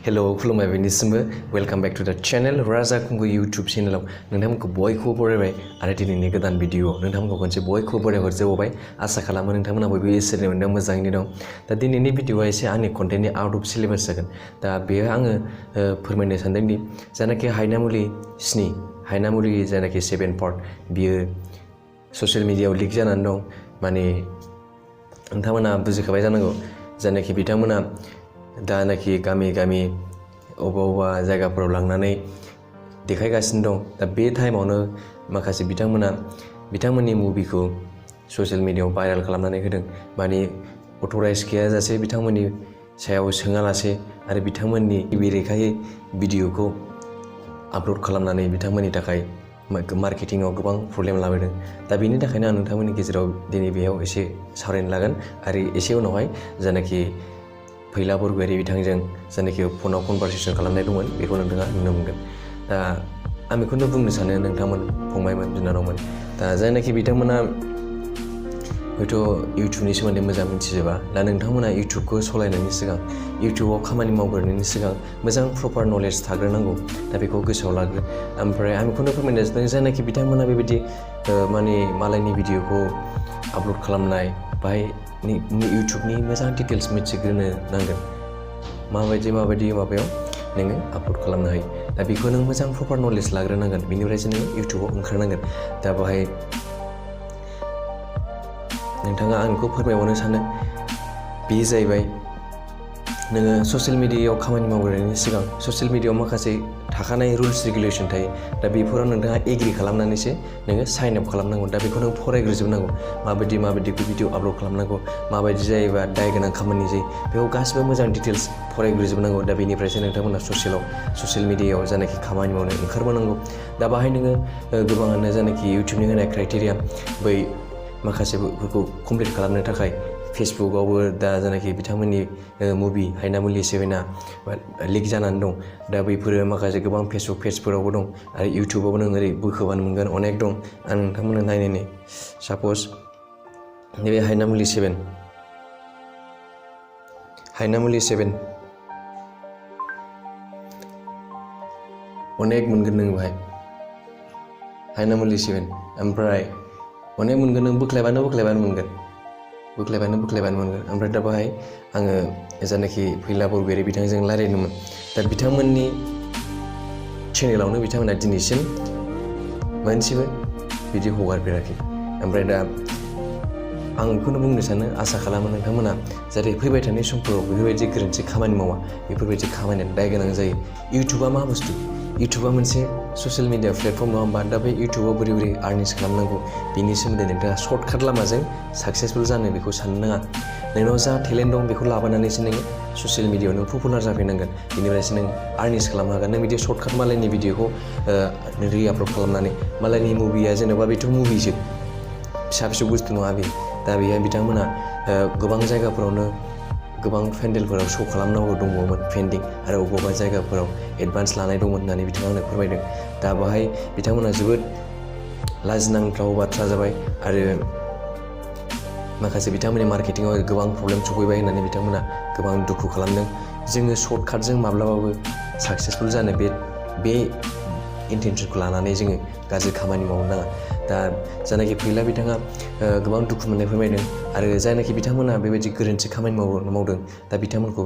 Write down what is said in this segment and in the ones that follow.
Hello, खुलुमबाय बेनिसिमबो welcome back to द channel राजा कुंगु यूट्यूब चैनलाव नोंथांमोनखौ बयखौबो बरायबाय आरो दिनैनि गोदान भिडिअ नोंथांमोनखौ खनसे बयखौबो बरायहरजोबबाय आसा खालामो नोंथांमोना बयबो इसोरनि अननायाव मोजाङैनो दं दा दिनैनि भिडिअआ एसे आंनि कन्टेन्टनि आउट अफ सिलेबास जागोन दा बेयो आङो फोरमायनो सानदोंदि जानाखि हायनामुलि जानाखि 7 पार्ट बियो ससियेल मिडियायाव लिक जानानै दं माने नोंथांमोना बुजिखाबाय जानांगौ जानाखि बिथांमोना दानाखि गामि अबेबा जायगाफोराव लांनानै देखायगासिनो दं दा बे टाइमावनो माखासे बिथांमोननि मुभिखौ ससियेल मिडियायाव भाइरेल खालामनानै होदों माने अथराइज गैयाजासे बिथांमोननि सायाव सोङालासे आरो बिथांमोननि बेरेखायै भिडिअखौ आपल'ड खालामनानै बिथांमोननि थाखाय मार्केटिंआव गोबां प्रब्लेम लाबोदों दा बेनि थाखायनो आं नोंथांमोननि गेजेराव दिनै बेयाव एसे सावरायनो लागोन आरो एसे उनावहाय जानाखि फैला बरगयारि बिथांजों जानाखि फनाव कनभारसेसन खालामनाय दंमोन बेखौ नोंथाङा नुनो मोनगोन दा आं बेखौनो बुंनो सानो नोंथांमोन फंबायमोन बिनानावमोन दा जायनाखि बिथांमोना हयथ' इउटुबनि सोमोन्दै मोजां मिथिजोबा दा नोंथांमोना इउटुबखौ सालायनायनि सिगां इउटुबाव खामानि मावग्रोनायनि सिगां मोजां प्रपार नलेज थाग्रोनांगौ दा बेखौ गोसोआव लाग्रो ओमफ्राय आं बेखौनो फोरमायनो सानदों जायनाखि बिथांमोना बेबायदि माने मालायनि भिडिअखौ आपल'ड खालामनाय बाहाय इउटुबनि मोजां डिटेल्स मिथिग्रोनो नांगोन माबायदि माबायाव नोङो आपल'ड खालामनो हायो दा बेखौ नों मोजां प्रपार नलेज लाग्रोनांगोन बेनिफ्रायसो नोङो इउटुबाव ओंखारनांगोन दा बाहाय नोंथाङा आं बेखौ फोरमायबावनो सानो बे जाहैबाय नोङो ससियेल मिडियायाव खामानि मावग्रोनायनि सिगां ससियेल मिडियायाव माखासे थाखानाय रुल्स रेगुलेसन थायो दा बेफोराव नोंथाङा एग्रि खालामनानैसो नोङो साइन आप खालामनांगौ दा बेखौ नों फरायग्रोजोबनांगौ माबायदि भिडिअ आपल'ड खालामनांगौ माबायदि जायोबा दाय गोनां खामानि जायो बेयाव गासिबो मोजां डिटेल्स फरायग्रोजोबनांगौ दा बेनिफ्रायसो नोंथांमोना ससियेल मिडियायाव जानाखि खामानि मावनो ओंखारबोनांगौ दा बाहाय नोङो गोबाङानो जानाखि इउटुबनि होनाय क्राइटेरिया बै माखासेफोरखौ कमप्लिट खालामनो थाखाय फेसबुकआवबो दा जानाखि बिथांमोननि मुभि हायनामुलि 7आ लिक जानानै दं दा बैफोरो माखासे गोबां फेसबुक पेजफोरावबो दं आरो इउटुबावबो नों ओरै बोखोबानो मोनगोन अनेक दं आं नोंथांमोननो नायनायनि साप'ज नैबे हायनामुलि 7 अनेक मोनगोन नों बाहाय हायनामुलि 7 ओमफ्राय अनेक मोनगोन नों बोख्लायबानो मोनगोन ओमफ्राय दा बाहाय आङो जानाखि फैला बरगयारि बिथांजों रायज्लायदोंमोन दा बिथांमोननि चेनेलावनो बिथांमोना दिनैसिम मोनसेबो बिदि हगारफेराखै ओमफ्राय दा आं बेखौनो बुंनो सानो आसा खालामो नोंथांमोना जाहाथे फैबाय थानाय समफोराव बेफोरबायदि गोरोन्थि खामानि मावा बेफोरबायदि खामानिया दाय गोनां जायो इउटुबा मा बुस्थु इउटुबा मोनसे ससियेल मिडिया प्लेटफर्म नङा होमबा दा बे इउटुबाव बोरै आर्निंस खालामनांगौ बेनि सोमोन्दै नोंथाङा सर्टकाट लामाजों साक्सेसफुल जानो बेखौ साननो नाङा नोंनाव जा टेलेन्ट दं बेखौ लाबोनानैसो नोङो ससियेल मिडियायाव नों पपुलार जाफैनांगोन बेनिफ्रायसो नों आर्निंस खालामनो हागोन नों बिदि सर्टकाट मालायनि भिडिअखौ रि-आपल'ड खालामनानै मालायनि मुभिया जेनेबा बेथ' मुभिसो फिसा बुस्थु नङा बे दा बेहाय बिथांमोना गोबां जायगाफोरावनो गोबां पेन्डेलफोराव श' खालामनांगौ दंबावोमोन पेन्डिं आरो बबेबा जायगाफोराव एडभान्स लानाय दंमोन होननानै बिथांमोना फोरमायदों दा बाहाय बिथांमोना जोबोद लाजिनांथाव बाथ्रा जाबाय आरो माखासे बिथांमोननि मार्केटिंआव गोबां प्रब्लेम सफैबाय होननानै बिथांमोना गोबां दुखु खालामदों जोङो सर्टकाटजों माब्लाबाबो साक्सेसफुल जानो बे इन्टेनसनखौ लानानै जोङो गाज्रि खामानि मावनो नाङा दा जायनाखि फैला बिथाङा गोबां दुखु मोननाय फोरमायदों आरो जायनाखि बिथांमोना बेबायदि गोरोन्थि खामानि मावदों दा बिथांमोनखौ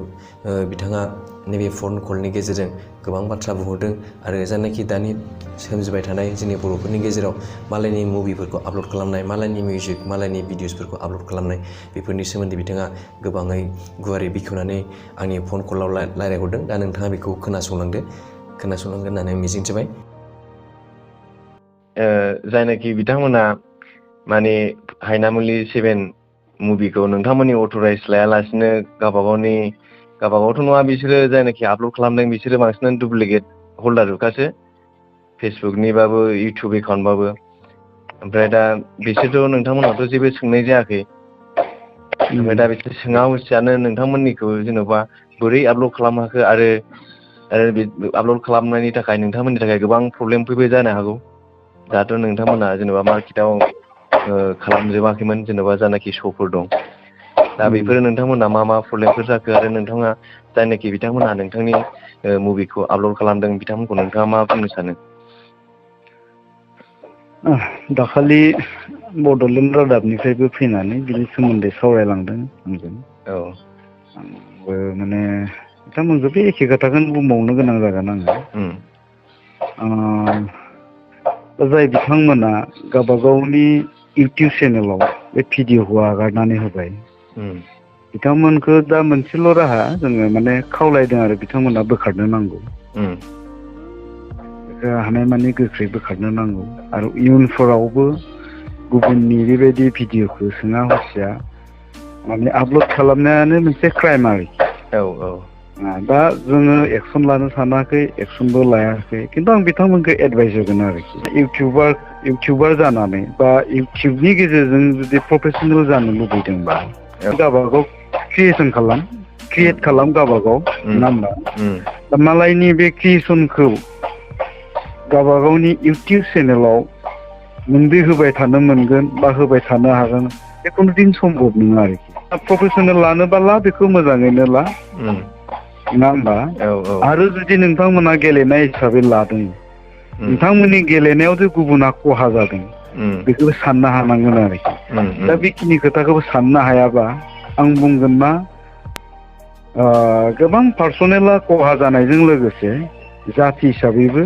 बिथाङा नैबे फन कलनि गेजेरजों गोबां बाथ्रा बुंहरदों आरो जायनाखि दानि सोमजिबाय थानाय जोंनि बर'फोरनि गेजेराव मालायनि मुभिफोरखौ आपल'ड खालामनाय मालायनि मिउजिक मालायनि भिडिअसफोरखौ आपल'ड खालामनाय बेफोरनि सोमोन्दै बिथाङा गोबाङै गुवारै बेखेवनानै आंनि फन कलाव रायज्लायहरदों दा नोंथाङा बेखौ खोनासंलांगोन होननानै मिजिंथिबाय जायनाखि बिथांमोना माने हायनामुलि 7 मुभिखौ नोंथांमोननि अथराइज लायालासिनो गावबागावथ' नङा बिसोरो जायनाखि आपल'ड खालामदों बिसोरो बांसिनानो डुप्लिकेट हल्डार जोबखासो फेसबुकनिबाबो इउटुब एकाउन्टबाबो ओमफ्राय दा बिसोरथ' नोंथांमोनावथ' जेबो सोंनाय जायाखै ओमफ्राय दा बिसोर सोङा हसियानो नोंथांमोननिखौ जेन'बा बोरै आपल'ड खालामहाखो आरो आपल'ड खालामनायनि थाखाय नोंथांमोननि थाखाय गोबां प्रब्लेम फैबाय जानो हागौ दाथ' नोंथांमोना जेन'बा मार्केटाव खालामजोबाखैमोन जेन'बा जानाखि श'फोर दं दा बेफोरो नोंथांमोना मा प्रब्लेमफोर जाखो आरो नोंथाङा जायनाखि बिथांमोनहा नोंथांनि मुभिखौ आपल'ड खालामदों बिथांमोनखौ नोंथाङा मा बुंनो सानो? दाखालि बड'लेण्ड रादाबनिफ्रायबो फैनानै बिनि सोमोन्दै सावरायलांदों आंजों। औ आंबो माने बिथांमोनखौ बे एखे खोथाखौनो बुंबावनो गोनां जागोन आङो। जाय बिथांमोना गावबा गावनि इउटिउब चेनेलाव बे भिडिअखौ आगारनानै होबाय बिथांमोनखौ दा मोनसेल' राहा जोङो माने खावलायदों आरो बिथांमोना बोखारनो नांगौ। बेखौ हानायमानि गोख्रै बोखारनो नांगौ आरो इयुनफोरावबो गुबुननि बेबायदि भिडिअखौ सोङा हसिया माने आपल'ड खालामनायानो मोनसे क्राइम आरोखि। दा जोङो एक्सन लानो सानाखै, एक्सनबो लायाखै, खिन्थु आं बिथांमोनखौ एडभाइस होगोन आरोखि इउटिउबार जानानै बा इउटिउबनि गेजेरजों जुदि प्रफेसनेल जानो लुबैदोंबा गावबागाव क्रिएट खालाम गावबागाव, नङा होमबा? दा मालायनि बे क्रिएसनखौ गावबा गावनि इउटिउब चेनेलाव नोंदि होबाय थानो मोनगोन बा होबाय थानो हागोन बे खुनुदिन सम्भब नङा आरोखि। प्रफेसनेल लानोबा ला, बेखौ मोजाङैनो ला, नङा होमबा? आरो जुदि नोंथांमोना गेलेनाय हिसाबै लादों, नोंथांमोननि गेलेनायाव गुबुना खहा जादों बेखौबो साननो हानांगोन आरोखि। दा बेखिनि खोथाखौबो साननो हायाबा आं बुंगोन मा गोबां पार्सनेला खहा जानायजों लोगोसे जाथि हिसाबैबो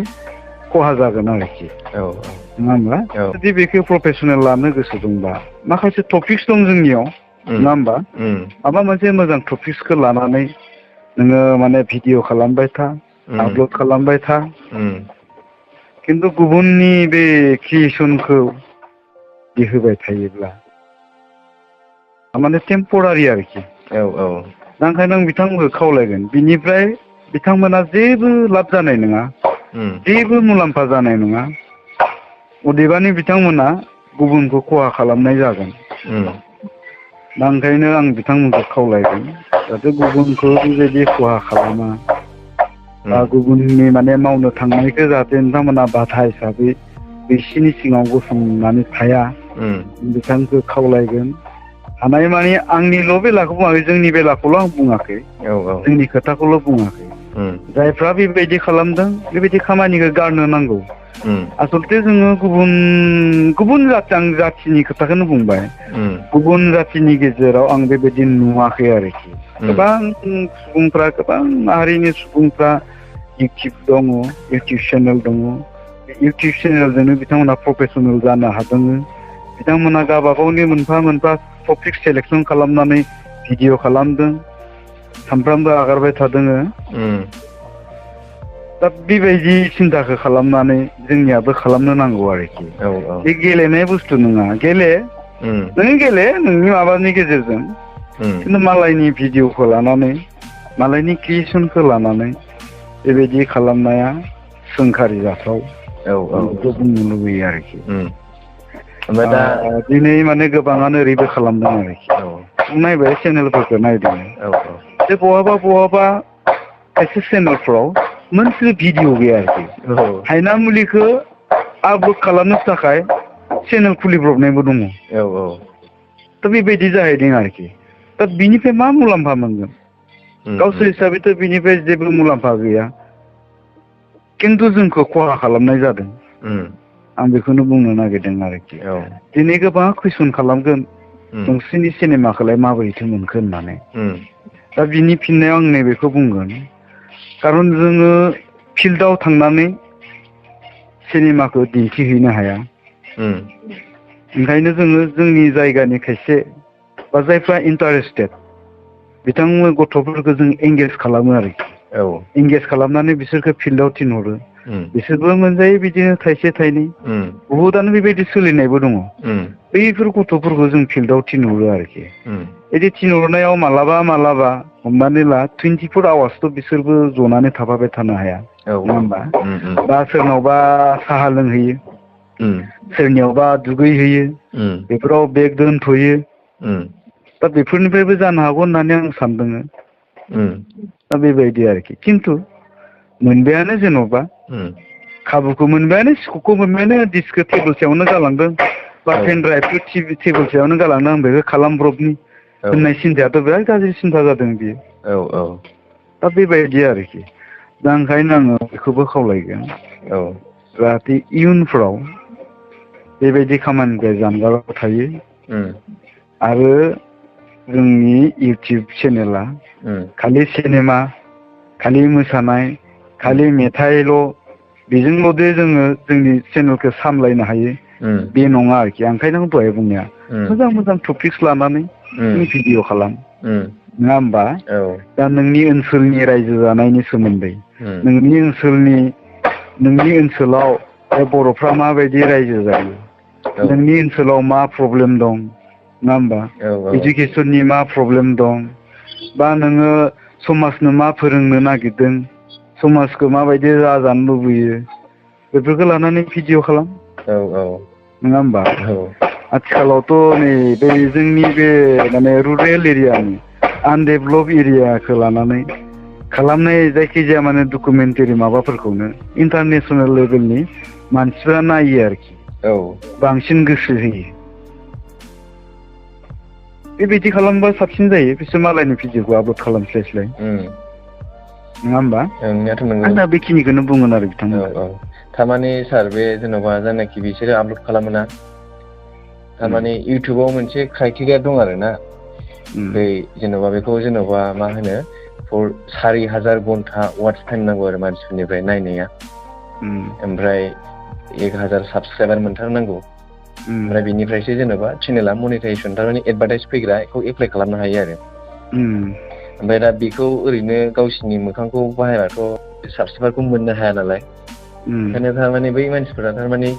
खहा जागोन आरोखि, नङा होमब्ला? जुदि बेखौ प्रफेसनेल लानो गोसो दंबा माखासे टपिक्स दं जोंनियाव, नङा होमबा? माबा मोनसे मोजां टपिक्सखौ लानानै नोङो माने भिडिअ खालामबाय था, आपल'ड खालामबाय था। खिन्थु गुबुननि बे क्रिएसनखौ होबाय थायोब्ला माने टेम्परारि आरोखि। दा ओंखायनो आं बिथांमोनखौ खावलायगोन, बिनिफ्राय बिथांमोना जेबो लाब जानाय नङा, जेबो मुलाम्फा जानाय नङा, अदेबानि बिथांमोना गुबुनखौ खहा खालामनाय जागोन। दा ओंखायनो आं बिथांमोनखौ खावलायगोन जाहाथे गुबुनखौ बेबायदि खहा खालामा बा गुबुननि माने मावनो थांनायखौ जाहाथे नोंथांमोना बाधा हिसाबै बिसिनि सिङाव गसंनानै थाया, बिथांखौ खावलायगोन। हानायमानि आंनिल' बेलाखौ बुङाखै, जोंनि बेलाखौल' आं बुङाखै, जोंनि खोथाखौल' बुङाखै। जायफ्रा बेबायदि खालामदों बेबायदि खामानिखौ गारनो नांगौ। आसलथे जोङो गुबुन आं जाथिनि खोथाखौनो बुंबाय, गुबुन जाथिनि गेजेराव आं बेबायदि नुवाखै आरोखि। गोबां सुबुंफ्रा, गोबां माहारिनि सुबुंफ्रा इउटिउब दङ, इउटिउब चेनेल दङ। इउटिउब चेनेलजोंनो बिथांमोना प्रफेसनेल जानो हादों। बिथांमोना गावबा गावनि मोनफा मोनफा टपिक सेलेक्सन खालामनानै भिडिअ खालामदों, सानफ्रामबो आगारबाय थादों। दा बेबायदि सिन्थाखौ खालामनानै जोंनियाबो खालामनो नांगौ आरोखि। बे गेलेनाय बुस्थु नङा, नों गेले नोंनि माबानि गेजेरजों, खिन्थु मालायनि भिडिअखौ लानानै, मालायनि क्रिएसनखौ लानानै बेबायदि खालामनाया सोंखारि जाथाव, आं बेखौ बुंनो लुबैयो आरोखि। दिनै माने गोबाङानो ओरैबो खालामदों आरोखि। आं नायबाय चेनेलफोरखौ नायदों, जे बहाबा खायसे चेनेलफ्राव मोनसे भिडिअ गैया आरोखि। हायनामुलिखौ आपल'ड खालामनो थाखाय चेनेल खुलिब्रबनायबो दङ। दा बेबायदि जाहैदों आरोखि। दा बिनिफ्राय मा मुलाम्फा मोनगोन? गावसोर हिसाबैथ' बिनिफ्राय जेबो मुलाम्फा गैया, खिन्थु जोंखौ खहा खालामनाय जादों। आं बेखौनो बुंनो नागिरदों आरोखि। दिनै गोबां कुइसन खालामगोन, नोंसोरनि सिनेमाखौलाय माबोरैथो मोनखो होननानै। दा बिनि फिननायाव आं नैबेखौ बुंगोन, खारन जोङो फिल्डआव थांनानै सिनेमाखौ दिन्थिहैनो हाया। ओंखायनो जोङो जोंनि जायगानि खायसे बा जायफ्रा इन्टारेस्टेड बिथांमोन गथ'फोरखौ जों एंगेज खालामो आरोखि। एंगेज खालामनानै बिसोरखौ फिल्डआव थिनहरो, बिसोरबो मोनजायो बिदिनो थाइसे थाइनै। बहुदआनो बेबायदि सोलिनायबो दङ। बैफोर गथ'फोरखौ जों फिल्डआव थिनहरो आरोखि। बिदि थिनहरनायाव मालाबा हमनानै ला 24 आवार्सथ' बिसोरबो जनानै थाफाबाय थानो हाया, नङा होमबा? बा सोरनावबा साहा लोंहैयो, सोरनियावबा दुगैहैयो, बेफोराव बेग दोनथ'यो। दा बेफोरनिफ्रायबो जानो हागौ होननानै आं सानदों। दा बेबायदि आरोखि। खिन्थु मोनबायानो, जेन'बा खाबुखौ मोनबायानो, स्कपखौ मोनबायानो, डिस्कखौ टेबोल सायावनो गालांदों बा पेन ड्राइभखौ टेबोल सायावनो गालांदों, आं बेखौ खालामब्रबनि होननाय सिन्थायाथ' बिराद गाज्रि सिन्था जादों बियो। दा बेबायदि आरोखि दा ओंखायनो आङो बेखौबो खावलायगोन जाहाथे इयुनफ्राव बेबायदि खामानिनिफ्राय जानगाराव थायो आरो जोंनि इउटिउब चेनेला खालि सिनेमा खालि मोसानाय खालि मेथाइल' बेजोंल' दे जोङो जोंनि चेनेलखौ सामलायनो हायो बे नङा आरोखि। ओंखायनो आं दहाय बुंनाया मोजां मोजां टपिक्स लानानै नों भिडिअ खालाम नङा होमबा? दा नोंनि ओनसोलनि रायजो जानायनि सोमोन्दै नोंनि ओनसोलाव बर'फ्रा माबायदि रायजो जायो, नोंनि ओनसोलाव मा प्रब्लेम दं नङा होमबा? इडुकेसननि मा प्रब्लेम दं बा नोङो समाजनो मा फोरोंनो नागिरदों, समाजखौ माबायदि जाजानो लुबैयो बेफोरखौ लानानै भिडिअ खालाम नङा होमबा? आथिखालावथ' नै बे जोंनि बे माने रुरेल एरियानि आनडेभेलप एरियाखौ लानानै खालामनाय जायखिजाया माने डकुमेन्टारि माबाफोरखौनो इन्टारनेसनेल लेभेलनि मानसिफ्रा नायो आरोखि, बांसिन गोसो होयो। बेबायदि खालामबा साबसिन जायो, बिसोर मालायनि भिडिअखौ आपल'ड खालामस्लायस्लाय नङा होमबा? आं दा बेखिनिखौनो बुंगोन आरो बिथांमोना। थारमाने सार बे जेन'बा जायनाखि बिसोरो आपल'ड खालामोना, थारमाने इउटुबाव मोनसे क्राइटेरिया दं आरो ना, बै जेन'बा बेखौ जेन'बा मा होनो 4,000 घन्टा वाच टाइम नांगौ आरो मानसिफोरनिफ्राय नायनाया, ओमफ्राय 1,000 साबसक्राइबार मोनथारनांगौ, ओमफ्राय बिनिफ्रायसो जेन'बा चेनेला मनिटाइजेसन थारमाने एडभार्टाइज फैग्रा बेखौ एप्लाइ खालामनो हायो आरो। ओमफ्राय दा बेखौ ओरैनो गावसिनि मोखांखौ बाहायबाथ' साबसक्राइबारखौ मोननो हाया नालाय, ओंखायनो थारमाने बै मानसिफोरा थारमाने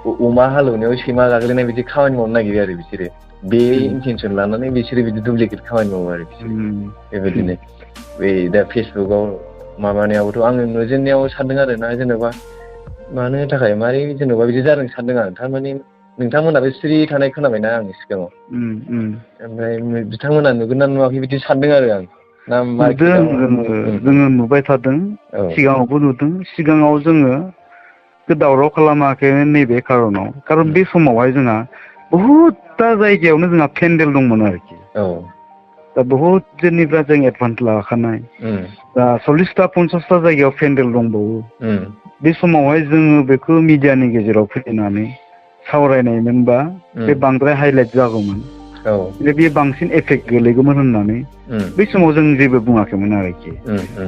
अमा हालेवनायाव सैमा गाग्लिनाय बिदि खामानि मावनो नागिरो आरो बिसोरो, बे इन्टेनसन लानानै बिसोरो बिदि दुप्लिकेट खामानि मावो आरो बिसोरो बेबायदिनो। बै दा फेसबुकाव माबानायावथ' आङो नुजेननायाव सानदों आरो ना, जेन'बा मानो थाखाय मारै जेन'बा बिदि जादों सानदों आं। थारमाने नोंथांमोनाबो सिरि थानाय खोनाबायना आं सिगाङाव, ओमफ्राय बिथांमोना नुगोन ना नुवाखै बिदि सानदों आरो आं। नुदों, जोङो नुबाय थादों, सिगाङावबो नुदों। सिगाङाव जोङो दावराव खालामाखै नैबे खारन बे समावहाय जोंहा बहुदथा जायगायावनो जोंहा पेन्डेल दंमोन आरोखि। दा बहुत जोंनिफ्राय जों एडभान्स लाखानाय, दा 40टा 50टा जायगायाव पेन्डेल दंबावो। बे समावहाय जोङो बेखौ मिडियानि गेजेराव फैनानै सावरायनायमोनबा बे बांद्राय हाइलाइट जागौमोन, बे बांसिन एफेक्ट गोलैगौमोन होननानै बै समाव जों जेबो बुङाखैमोन आरोखि।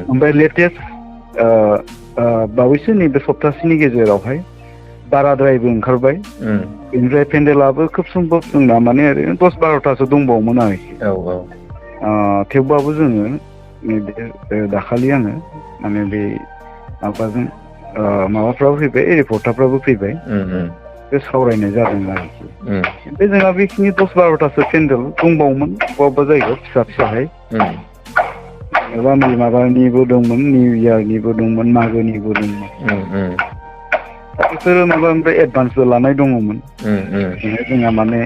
ओमफ्राय लेटेस्ट बावैसो नैबे सप्तासेनि गेजेरावहाय बाराद्रायबो ओंखारबाय, बेनिफ्राय पेन्डेलाबो खोब सम्भब जोंना माने ओरैनो 10-12टासो दंबावोमोन आरोखि। थेवबाबो जोङो नैबे दाखालि आङो माने बे माबाजों माबाफ्राबो फैबाय, रिपर्टारफ्राबो फैबाय, बे सावरायनाय जादों आरोखि। ओमफ्राय जोंहा बेखिनि 10-12टासो पेन्डेल दंबावोमोन बबेबा जायगायाव फिसा फिसाहाय, माबानिबो दंमोन, निउ इयारनिबो दंमोन, मागोनिबो दंमोन। बिसोरो ओमफ्राय एडभान्सबो लानाय दङमोन। जोंहा माने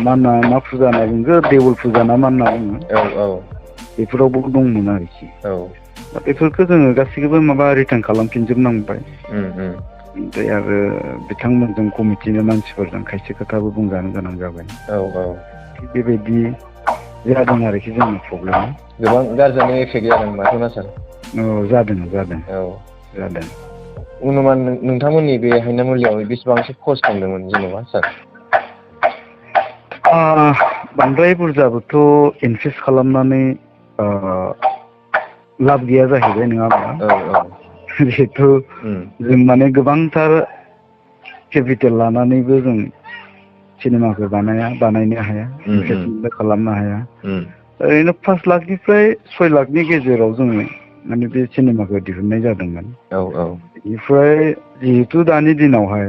मा फुजा होनना बुङो, देवल फुजा ना मा होनना बुङो, बेफोरावबो दंमोन आरोखि। दा बेफोरखौ जोङो गासैखौबो रिटार्न खालामफिनजोबनांबाय। ओमफ्राय आरो बिथांमोनजों कमिटिनि मानसिफोरजों खायसे खोथाबो बुंजानो गोनां जाबाय। बेबायदि जादों आरोखि जोंनि प्रब्लेमा। गोबां गाज्रियानो एफेक्ट जादों माथो ना सार? जादों। अनुमान नोंथांमोननि बे हायनामुलियाव बेसेबांसो खरस थांदोंमोन जेन'बा सार? बांद्राय बुरजाबोथ' इनभेस्ट खालामनानै लाब गैया जाहैबाय, नङा होमबा? जिहेथु जों माने गोबांथार केपिटेल लानानैबो जों सिनेमाखौ बानायनो हाया, इनभेस्टमेन्टबो खालामनो हाया। ओरैनो 5 लाखनिफ्राय 6 लाखनि गेजेराव जोङो माने बे सिनेमाखौ दिहुननाय जादोंमोन। बेनिफ्राय जिहेथु दानि दिनावहाय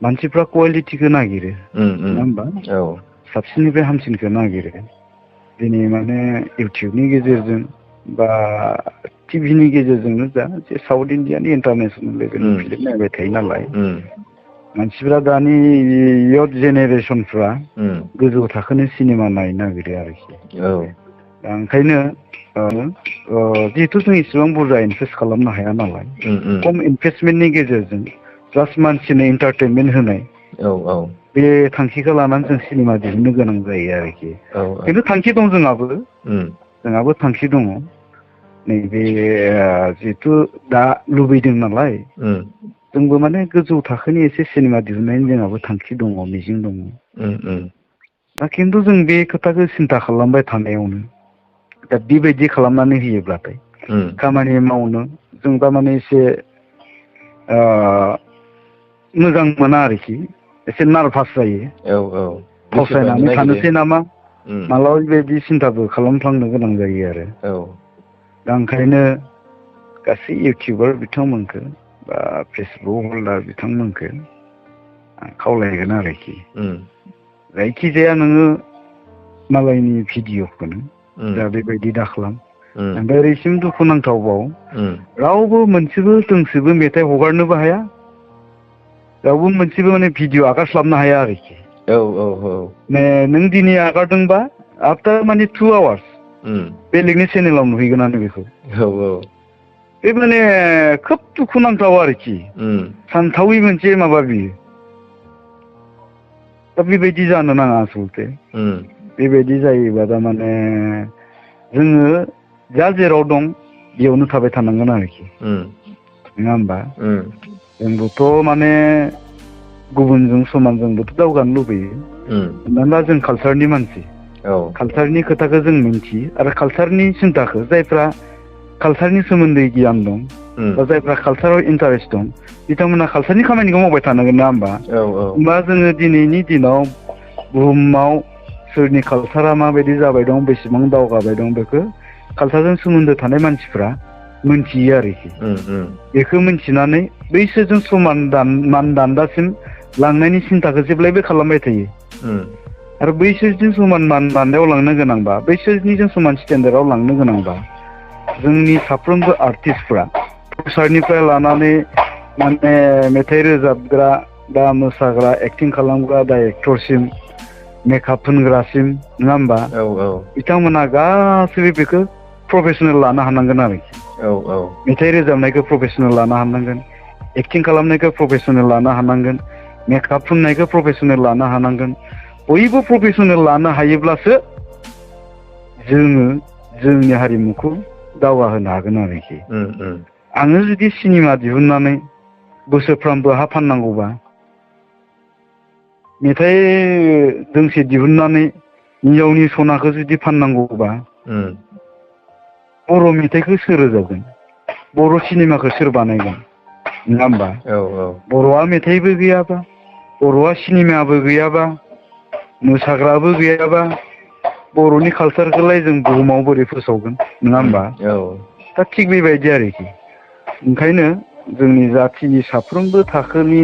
मानसिफ्रा कुवालिटिखौ नागिरो, नङा होमबा? साबसिननिफ्राय हामसिनखौ नागिरो। दिनै माने इउटिउबनि गेजेरजों बा टिभिनि गेजेरजोंनो जा, जे साउथ इण्डियानि इन्टारनेसनेल लेभेलनि फिल्म नायबाय थायो नालाय, मानसिफ्रा दानि इयथ जेनेरेसनफ्रा गोजौ थाखोनि सिनेमा नायनो नागिरो आरोखि। दा ओंखायनो जिहेथु जों इसेबां बुरजा इनभेस्ट खालामनो हाया नालाय, खम इनभेस्टमेन्टनि गेजेरजों जास्ट मानसिनो एन्टारटेनमेन्ट होनाय बे थांखिखौ लानानै जों सिनेमा दिहुननो गोनां जायो आरोखि खिन्थु थांखि दं जोंहाबो थांखि दङ नैबे जिहेथु दा लुबैदों नालाय जोंबो माने गोजौ थाखोनि एसे सिनेमा दिहुननायनि जोंहाबो थांखि दङ मिजिं दङ दा खिन्थु जों बे खोथाखौ सिन्था खालामबाय थानायावनो दा बेबायदि खालामनानै होयोब्लाथाय खामानि मावनो जों थारमाने एसे मोजां मोना आरोखि एसे नार्भास जायो फावसायनानै थानोसै नामा मालाबा बेबायदि सिन्थाबो खालामफ्लांनो गोनां जायो आरो दा ओंखायनो गासै इउटिउबार बिथांमोनखौ बा फेसबुक हल्डार बिथांमोनखौ आं खावलायगोन आरोखि जायखिजाया नोङो मालायनि भिडिअखौनो दा बेबायदि दाखालाम ओमफ्राय ओरैसिम दुखुनांथावबाव रावबो मोनसेबो दोंसेबो मेथाइ हगारनोबो हाया रावबो मोनसेबो माने भिडिअ आगारस्लाबनो हाया आरोखि नों दिनै आगारदोंबा आफ्टार माने 2 आवार्स बेलेगनि चेनेलाव नुहैगोनानो बेखौ बे माने खोब दुखुनांथाव आरोखि सानथावै मोनसे माबा बियो दा बेबायदि जानो नाङा आसलथे बेबायदि जायोबा थारमाने जोङो जा जेराव दं बेयावनो थाबाय थानांगोन आरोखि नङा होमबा जोंबोथ' माने गुबुनजों समान जोंबोथ' दावगानो लुबैयो मानोना जों कालसारनि मानसि कालसारनि खोथाखौ जों मिन्थियो आरो कालसारनि सिन्थाखौ जायफ्रा कालसारनि सोमोन्दै गियान दं बा जायफ्रा कालसाराव इन्टारेस्ट दं बिथांमोना कालसारनि खामानिखौ मावबाय थानांगोन ना होमबा जोङो दिनैनि दिनाव बुहुमाव सोरनि कालसारा माबायदि जाबाय दं बेसेबां दावगाबाय दं बेखौ कालसारजों सोमोन्दो थानाय मानसिफ्रा मोनथियो आरोखि बेखौ मिन्थिनानै बैसोरजों समान मानदान्दासिम लांनायनि सिन्थाखौ जेब्लायबो खालामबाय थायो आरो बैसोरजों समान मानदान्दायाव लांनो गोनांबा बैसोरनिजों समान स्टेन्डार्डआव लांनो गोनांबा जोंनि साफ्रोमबो आर्टिस्टफ्रा प्रसारनिफ्राय लानानै माने मेथाइ रोजाबग्रा बा मोसाग्रा एक्टिं खालामग्रा दा एक्टरसिम मेकआप फोनग्रासिम नङा होमबा बिथांमोना गासैबो बेखौ प्रफेसनेल लानो हानांगोन आरोखि मेथाइ रोजाबनायखौ प्रफेसनेल लानो हानांगोन एक्टिं खालामनायखौ प्रफेसनेल लानो हानांगोन मेकआप फुननायखौ प्रफेसनेल लानो हानांगोन बयबो प्रफेसनेल लानो हायोब्लासो जोङो जोंनि हारिमुखौ दावगाहोनो हागोन आरोखि आङो जुदि सिनेमा दिहुननानै बोसोरफ्रामबो हा फाननांगौबा मेथाइ दोंसे दिहुननानै हिन्जावनि सनाखौ जुदि फाननांगौबा बर' मेथाइखौ सोर रोजाबगोन बर' सिनेमाखौ सोर बानायगोन नङा होमबा बर'आ मेथाइबो गैयाबा बर'आ सिनेमाबो गैयाबा मोसाग्राबो गैयाबा बर'नि कालसारखौलाय जों बुहुमाव बोरै फोसावगोन नङा होमबा दा थिग बेबायदि आरोखि ओंखायनो जोंनि जाथिनि साफ्रोमबो थाखोनि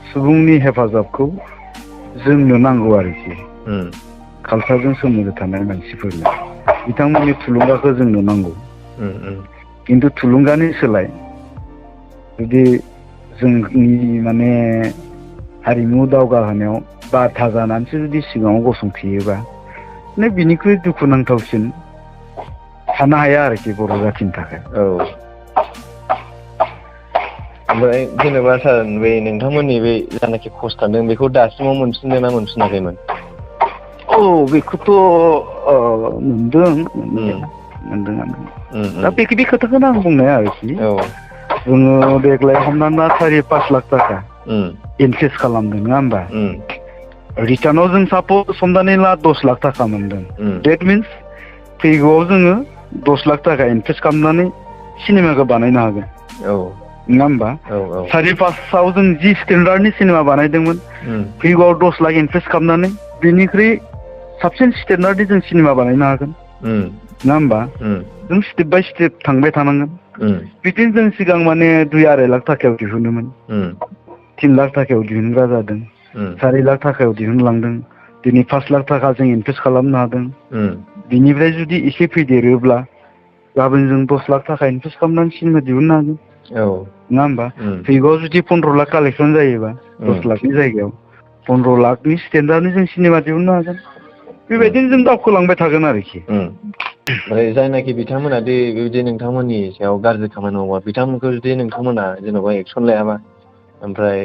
सुबुंनि हेफाजाबखौ जोंनो नांगौ आरोखि कालसारजों सोमोन्दो थानाय मानसिफोरनो बिथांमोननि थुलुंगाखौ जोंनो नांगौ खिन्थु थुलुंगानि सोलाय जुदि जोंनि माने हारिमु दावगाहोनायाव बाधा जानानैसो जुदि सिगाङाव गसंथेयोबा माने बिनिख्रुइ दुखुनांथावसिन थानो हाया आरोखि बर' जाथिनि थाखाय ओमफ्राय जेनेबा सार बे नोंथांमोननि बे जानाखि खस्थ थांदों बेखौ दासिमाव मोनफिनदों ना मोनफिनाखैमोन बेखौथ' मोनदों मोनदोंआनो दा बे खोथाखौनो आं बुंनाय आरोखि जोङो देग्लाय हमनानै ला 4-5 लाख थाखा इनभेस्ट खालामदों नङा होमबा रिटार्नाव जों सापज हमनानै ला 10 लाख थाखा मोनदों डेट मिन्स फैगौआव जोङो 10 लाख थाखा इनभेस्ट खालामनानै सिनेमाखौ बानायनो हागोन नङा होमबा 4-5आव जों जि स्टेन्डार्डनि सिनेमा बानायदोंमोन फैगौआव 10 लाख इनभेस्ट खालामनानै बिनिख्रुइ साबसिन स्टेन्डार्डनि जों सिनेमा बानायनो हागोन नङा होमबा जों स्टेप बाय स्टेप थांबाय थानांगोन बिदिनो जों सिगां माने 2-2.5 लाख थाखायाव दिहुनोमोन 3 लाख थाखायाव दिहुनग्रा जादों 4 लाख थाखायाव दिहुनलांदों दिनै 5 लाख थाखा जों इनभेस्ट खालामनो हादों बिनिफ्राय जुदि एसे फैदेरोब्ला गाबोन जों 10 लाख थाखा इनभेस्ट खालामनानै सिनेमा दिहुननो हागोन नङा होमबा फैगौआव जुदि 15 लाख कालेक्सन जायोबा 10 लाखनि जायगायाव 15 लाखनि स्टेन्डार्डनि जों सिनेमा दिहुननो हागोन बेबायदिनो जों दावखोलांबाय थागोन आरोखि ओमफ्राय जायनाखि बिथांमोना दि बेबायदि नोंथांमोननि सायाव गाज्रि खामानि मावबा बिथांमोनखौ जुदि नोंथांमोना जेन'बा एक्सन लायाबा ओमफ्राय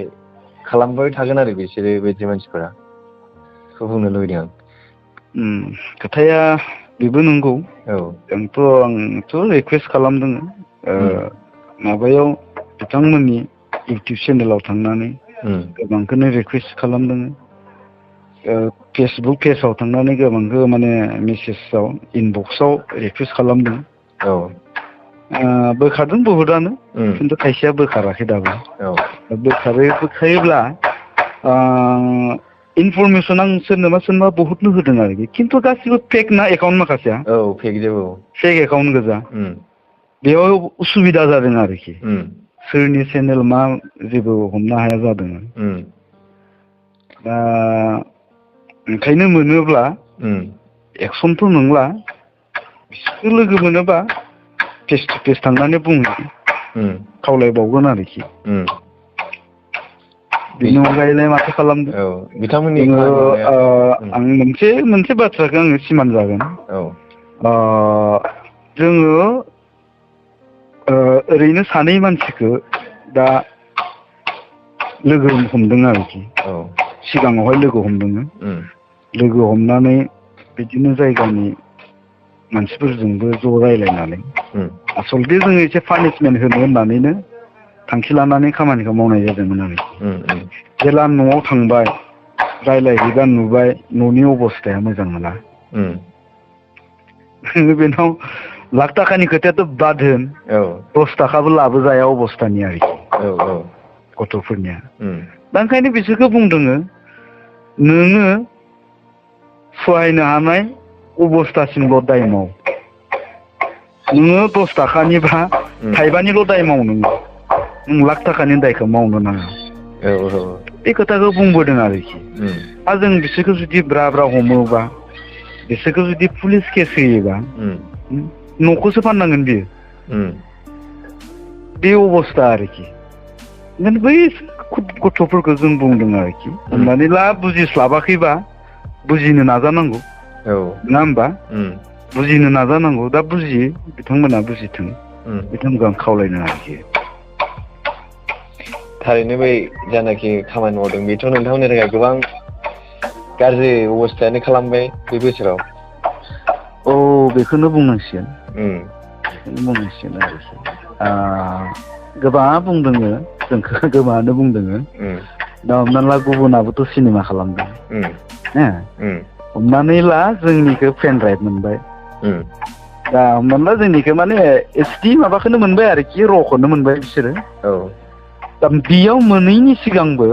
खालामबाय थागोन आरो बिसोरो बायदि मानसिफोरा बेखौ बुंनो लुबैदों आं। खोथाया बेबो नंगौ। आंथ' रिकुवेस्ट खालामदों माबायाव बिथांमोननि इउटिउब चेनेलाव थांनानै गोबांखौनो रिकुवेस्ट खालामदों। फेसबुक पेजाव थांनानै गोबांखौ माने मेसेजाव इनबक्सआव रिकुवेस्ट खालामदों। बोखारदों बहुतआनो, खिन्थु खायसेया बोखाराखै दाबो। बोखायोब्ला इनफरमेसन आं सोरनोबा बहुतनो होदों आरोखि, खिन्थु गासिबो फेक ना एकाउन्ट माखासेया। फेक एकाउन्ट गोजा। बेयाव उसुबिदा जादों आरोखि, सोरनि चेनेल मा जेबो हमनो हाया जादों। दा ओंखायनो मोनोब्ला एक्सनथ' नंला, बिसोरखौ लोगो मोनोबा फेस टु फेस थांनानै बुंनो खावलायबावगोन आरोखि। बेनि अनगायैलाय माथो खालामदों बिथांमोननि आं मोनसे बाथ्राखौ आङो सिमान जागोन। जोङो ओरैनो सानै मानसिखौ दा लोगो हमदों आरोखि, सिगाङावहाय लोगो हमदोंमोन। लोगो हमनानै बिदिनो जायगानि मानसिफोरजोंबो ज' रायज्लायनानै आसलथे जोङो एसे पानिसमेन्ट होनो होननानैनो थांखि लानानै खामानिखौ मावनाय जादोंमोन आरोखि। जेला न'आव थांबाय रायज्लायहैबा नुबाय न'नि अबस्थाया मोजां नङा। बेनाव लाख थाखानि खोथायाथ' बाद होन, 10 थाखाबो लाबोजाया अबस्थानि आरोखि गथ'फोरनिया। दा ओंखायनो बिसोरखौ बुंदों, नोङो सहायनो हानाय अबस्थासिमल' दाय माव। नोङो 10 थाखानिबा थाइबानिल' दाय माव, नों लाख थाखानि दायखौ मावनो नाङा। बे खोथाखौ बुंबोदों आरोखि। आरो जों बिसोरखौ जुदि ब्रा ब्रा हमोबा, बिसोरखौ जुदि पुलिस केस होयोबा, न'खौसो फाननांगोन बियो। बे अबस्था आरोखि। ओंखायनो बै गथ'फोरखौ जों बुंदों आरोखि, हमनानै ला बुजिस्लाबाखैबा बुजिनो नाजानांगौ, नङा होमबा? बुजिनो नाजानांगौ। दा बुजियो, बिथांमोना बुजिथों, बिथांमोनखौ आं खावलायनो आरोखि। थारैनो बै जानाखि खामानि मावदों बेथ' नोंथांमोननि थाखाय गोबां गाज्रि अबस्थायानो खालामबाय बे बोसोराव। बेखौनो बुंनांसिगोन। आरोखि गोबाङा बुंदों, जोंखौ गोबाङानो बुंदों। दा हमनानै ला गुबुनाबोथ' सिनेमा खालामदों। हमनानै ला जोंनिखौ पेन ड्राइभ मोनबाय। दा हमनानै ला जोंनिखौ माने HD माबाखौनो मोनबाय आरोखि, र'खौनो मोनबाय बिसोरो। दा बेयाव मोनैनि सिगांबो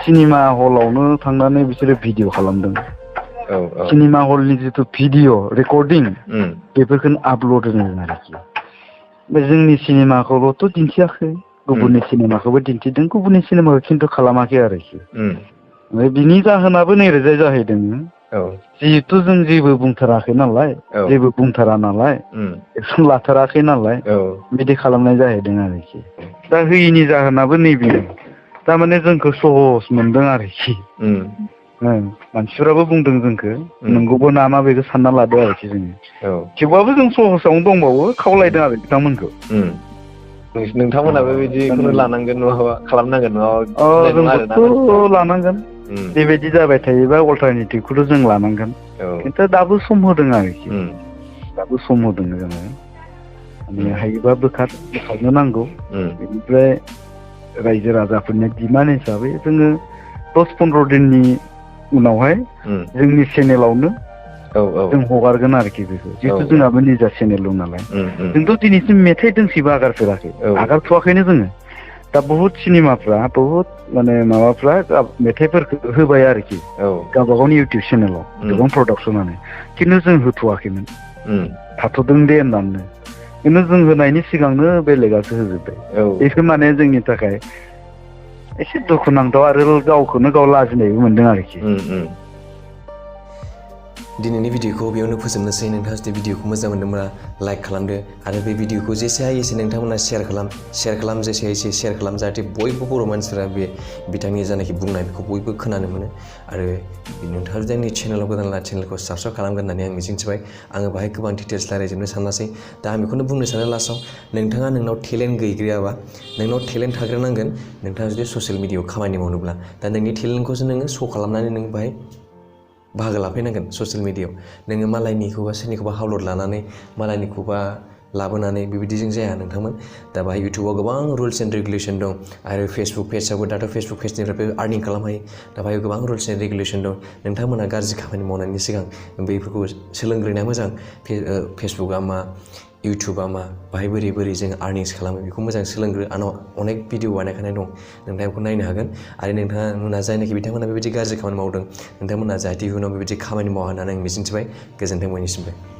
सिनेमा हलावनो थांनानै बिसोरो भिडिअ खालामदों। सिनेमा हलनि जिथु भिडिअ रेकर्डिं, बेफोरखौनो आपल'ड होदों आरोखि। जोंनि सिनेमाखौल'थ' दिन्थियाखै, गुबुननि सिनेमाखौबो दिन्थिदों, गुबुननि सिनेमाखौ खिन्थु खालामाखै आरोखि। ओमफ्राय बिनि जाहोनाबो नैरोजा जाहैदों, जिहेथु जों जेबो बुंथाराखै नालाय, जेबो बुंथारा नालाय, एक्सन लाथाराखै नालाय, बिदि खालामनाय जाहैदों आरोखि। दा होयिनि जाहोनाबो नैबे, थारमाने जोंखौ सहस मोनदों आरोखि। मानसिफोराबो बुंदों जोंखौ, नंगौबो नामा बेखौ सानना लादो आरोखि जोङो। थेवबाबो जों सहसावनो दंबावो, खावलायदों आरो बिथांमोनखौ। नोंथांमोनाबो बिदिखौनो लानांगोन, नङाबा खालामनांगोन, जोंबोथ' लानांगोन। बेबायदि जाबाय थायोबा अल्टारनेटिभखौथ' जों लानांगोन। खिन्थु दाबो सम होदों आरोखि, दाबो सम होदों जोङो। माने हायोबा बोखारनो नांगौ। बेनिफ्राय रायजो राजाफोरनि डिमान्ड हिसाबै जोङो 10-15 दिननि उनावहाय जोंनि चेनेलावनो जों हगारगोन आरोखि बेखौ। जिहेथु जोंहाबो निजा चेनेल दं नालाय। जोंथ' दिनैसिम मेथाइ दोंसेबो आगारफेराखै, आगारथ'वाखैनो जोङो। दा बहुत सिनेमाफ्रा, बहुत माने माबाफ्रा मेथाइफोरखौ होबाय आरोखि, गावबा गावनि इउटिउब चेनेलाव, गोबां प्रडाक्सनानो। खिन्थु जों होथ'वाखैमोन, थाथ'दों दे होननानै। खिन्थु जों होनायनि सिगांनो बेलेगासो होजोब्बाय। बेखौ माने जोंनि थाखाय एसे दुखुनांथाव, आरो गावखौनो गाव लाजिनायबो मोनदों आरोखि। दिनैनि भिडिअखौ बेयावनो फोजोबनोसै नोंथाङा जुदि भिडिअखौ मोजां मोनदोंब्ला लाइक खालामदो आरो बे भिडिअखौ जेसे हायो एसे नोंथांमोना शेयार खालाम जेसे हायो एसे शेयार खालाम जाहाथे बयबो बर' मानसिफोरा बे बिथांनि जानाखि बुंनाय बेखौ बयबो खोनानो मोनो आरो नोंथाङा जुदि आंनि चेनेलाव गोदानब्ला चेनेलखौ साबस्क्राइब खालामगोन होननानै आं मिजिंथिबाय आङो बाहाय गोबां डिटेल्स रायज्लायजोबनो सानासै दा आं बेखौनो बुंनो सानो लास्टआव नोंथाङा नोंनाव टेलेन्ट गैग्रायाबा नोंनाव टेलेन्ट थाग्रोनांगोन नोंथाङा जुदि ससियेल मिडियायाव खामानि मावनोब्ला दा नोंनि टेलेन्टखौसो नोङो श' खालामनानै नों बाहाय बाहागो लाफैनांगोन ससियेल मिडियायाव नोङो मालायनिखौबा सोरनिखौबा हावलत लानानै मालायनिखौबा लाबोनानै बेबायदिजों जाया नोंथांमोन दा बाहाय इउटुबाव गोबां रुल्स एन्ड रेगुलेसन दं आरो फेसबुक पेजआवबो दाथ' फेसबुक पेजनिफ्राय आर्निं खालामनो हायो दा बाहाय गोबां रुल्स एन्ड रेगुलेसन दं नोंथांमोना गाज्रि खामानि मावनायनि सिगां बैफोरखौ सोलोंग्रोनाया मोजां फेसबुकआ मा इउटुबआ मा बाहाय बोरै जों आर्निंस खालामो बेखौ मोजां सोलोंग्रो आंनाव अनेक भिडिअ बानायखानाय दं नोंथाङा बेखौ नायनो हागोन आरो नोंथांमोना जायनाखि बिथांमोना बेबायदि गाज्रि खामानि मावदों नोंथांमोना जाहाथे इयुनाव बेबायदि खामानि मावा होननानै आं मिजिंथिबाय गोजोन्थों बयनिसिमबो